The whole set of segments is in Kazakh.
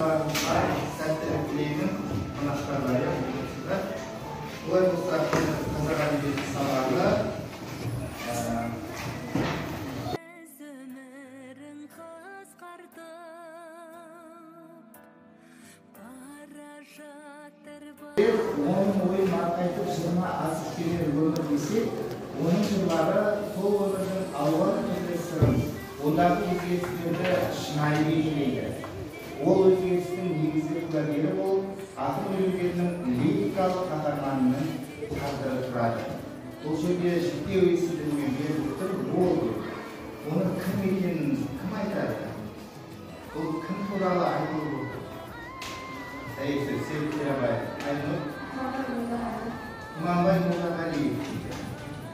Сәттілік тілеймін қонақтарға, иә, оқушылар. Олай болса, қазақ әдебиеті сабағы оның ойын марқайтып жырына асып келер өмір десек, оның жырлары сол өмірдің алуан түрлі сырын, ондағы өзгерістерді шынайы бейнелейді. Ол өзгерістің негізгі куәгері болып, ақын өлеңдерінің лирикалық қаһарманының тағдыры тұрады. Бұл жерде жіктеу есімдігімен беріліп тұр ол деп. Оның кім екенін кім айтады? Бұл кім туралы айтылып отыр? Дәйексөз Серік Терабаев. Айнұр? Тұманбай Молдағалиев.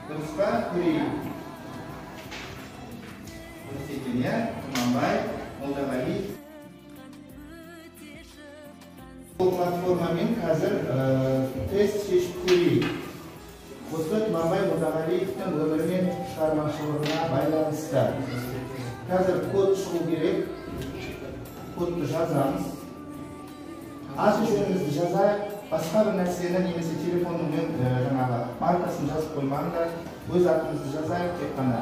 Дұрыс па? Көрейік. Дұрыс екен, иә? Тұманбай Молдағалиев. Бұл платформамен қазір тест шешіп көрейік. Осы Тұманбай Молдағалиевтің өмірі мен шығармашылығына байланысты. Қазір код шығу керек. Кодты жазамыз. Аты жөнімізді жазайық, басқа бір нәрсені немесе телефонның жаңағы маркасын жазып қоймаңдар, өз атымызды жазайық тек қана.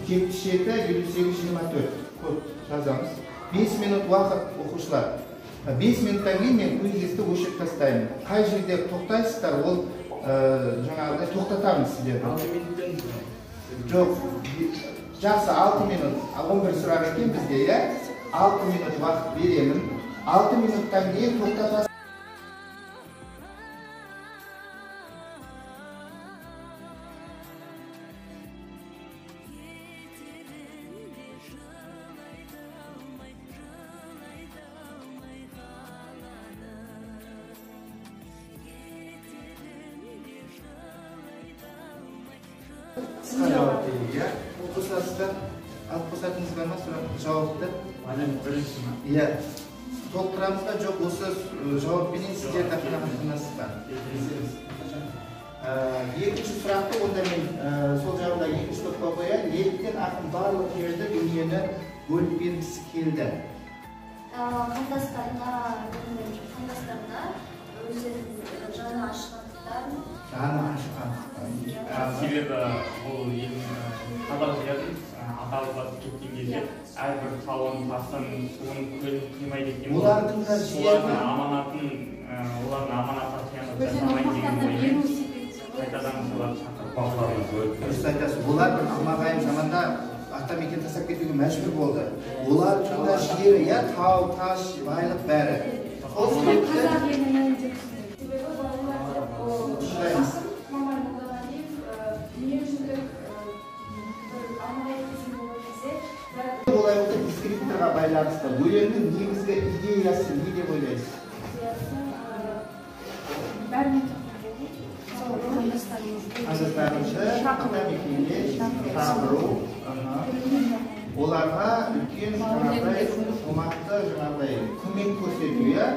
77 58 24 код жазамыз. 5 минут уақыт, оқушылар. 5 минуттан кейін мен квизді өшіріп тастаймын. Қай жерде тоқтайсыздар, ол жаңағыдай тоқтатамыз сіздерді. 6 минуттан. Жоқ, жақсы, 6 минут. 11 сұрақ екен бізде, иә? 6 минут уақыт беремін. 6 минуттан кейін тоқтатасыз. Қысқа жауап берейік, иә? Қосасыздар, алып қосатыныңыз бар ма сұрақ жауапты? Бірінші ма? Иә. Толықтырамыз ба? Жоқ, осы жауаппенен сіздер қанағаттанасыз ба? Екінші сұрақты онда мен сол жағында екінші топқа қояйын. Неліктен ақын барлық жерді, дүниені бөліп бергісі келді? Қандастарына өздерінің жаны ашығандықтан. Жаны ашығандықтан. Себебі ол елдің қазақ жерін ата-бабасы кеткен кезде әрбір тауын, тасын, суын, көлін қимайды екен. Олардың да жері. Олардың аманатын, олардың аманатына қиянат жасамайды деген оймен қайтадан соларды шақырып балаларымыз өтті. Дұрыс айтасыз. Олар бір алмағайып заманда атамекен тастап кетуге мәжбүр болды. Олардың да жері, иә, тау, тас, байлық бәрі. Сол себепті қазақ елінің деп түсінемін. Себебі балалар деп ақын Тұманбай Молдағалиев дүниежүзілік бір алмағайып кезең болған кезде олай болса дескрипторға байланысты өлеңнің негізгі идеясы не деп ойлайсыз? Идеясы бәріне тоқтау болу. Қандастарымызды атамекенге шақыру, оларға үлкен жаңағыдай қомақты жаңағыдай көмек көрсету, иә?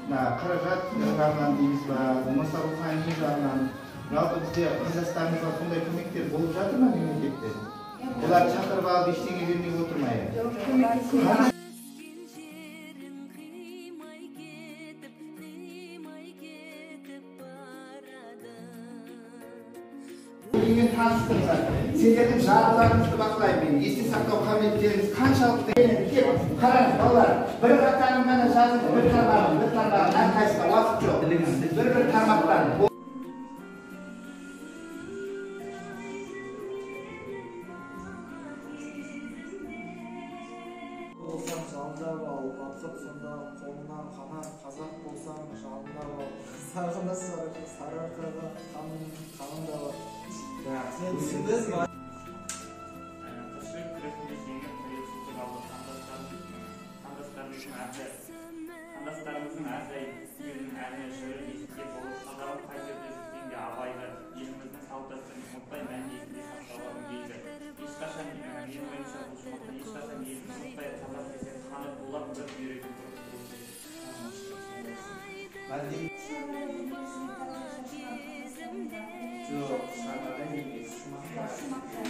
Мына қаражат жағынан дейміз ба, болмаса рухани жағынан. Жалпы бізде қандастарымызға сондай көмектер болып жатыр ма мемлекеттен? Олар шақырып алып ештеңе бермей отыр ма енді? Өлеңмен таныстыңыздар. Сендердің жадыларыңызды бақылаймын мен. Есте сақтау қабілеттеріңіз қаншалықты? Қараңыз, балалар, бір қатарын ғана жазыңыз, бір тармағын, бір тармағын, әрқайсысына уақыт жоқ. Бір-бір тармақтан. Болсам жалындап ал, батқып сонда қолынан қанар, қазақ болсам жалындап ал, сағында Сарыарқаға қаным да бар. Сен түсіндіңіз ба? Тіршілік күресінде жеңіп тәуелсіздік алды. Қандастарымыздың әрдайым елінің әні, жыры есінде болып, қазағым қай жерде жүрсең де Абайды, еліміздің салт-дәстүрін ұмытпай мәнді есінде сақтауға үндейді. Ешқашан, менің ойымша, бұл шумақта ешқашан елін ұмытпай, қазақ десе қаны тулап бір бүйрегі бұрып тұру керек. Жоқ, шығармада емес, шумақта.